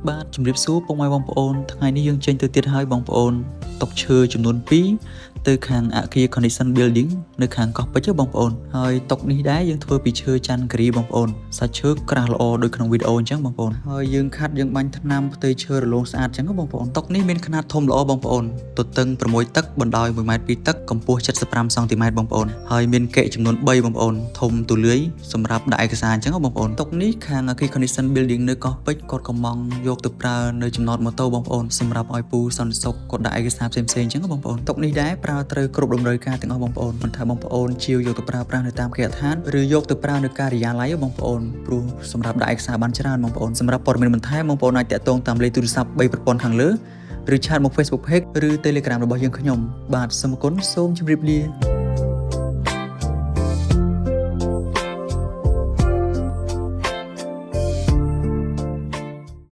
បាទជំរាបសួរពុកម៉ែបងប្អូនថ្ងៃនេះយើងចេញទៅទៀតហើយបងប្អូនតុឈើចំនួន2ទៅខាងអគារ Connection Building នៅខាងកោះពេជ្របងប្អូនហើយតុនេះដែរយើងធ្វើពីឈើច័ន្ទគិរីបងប្អូនសាច់ឈើក្រាស់ល្អដូចក្នុងវីដេអូអញ្ចឹងបងប្អូនហើយយើងខាត់យើងបាញ់ថ្នាំផ្ទៃឈើរលោងស្អាតអញ្ចឹងបងប្អូនតុនេះមានខ្នាតធំល្អបងប្អូនទទឹង6តឹកបណ្ដោយ1ម៉ែត្រ2តឹកកម្ពស់75សង់ទីម៉ែត្របងប្អូនហើយមានកែកចំនួន3បងប្អូនធំទូលាយសម្រាប់ដាក់ឯកសារអញ្ចឹងបងប្អូនតុនេះខាងអគារ Connection Building នៅកោះពេជ្រគាត់ក៏ម៉ងយកទៅប្រើនៅចំណតម៉ូតូបងប្អូនសម្រាប់ឲ្យពូសន្តិសុខគាត់ដាក់ឯកសារផ្សេងៗអញ្ចឹងបងប្អូនតុនេះដែរប្រើត្រូវគ្រប់តម្រូវការទាំងអស់បងប្អូនមិនថាបងប្អូនជាវយកទៅប្រើប្រាស់នៅតាមគេហដ្ឋានឬយកទៅប្រើនៅការិយាល័យបងប្អូនព្រោះសម្រាប់ដាក់ឯកសារបានច្រើនបងប្អូនសម្រាប់ព័ត៌មានបន្ថែមបងប្អូនអាចតាក់ទងតាមលេខទូរស័ព្ទ3ប្រព័ន្ធខាងលើឬ chat មក Facebook Page ឬ Telegram របស់យើងខ្ញុំបាទសូមអរគុណសូមជម្រាបលា។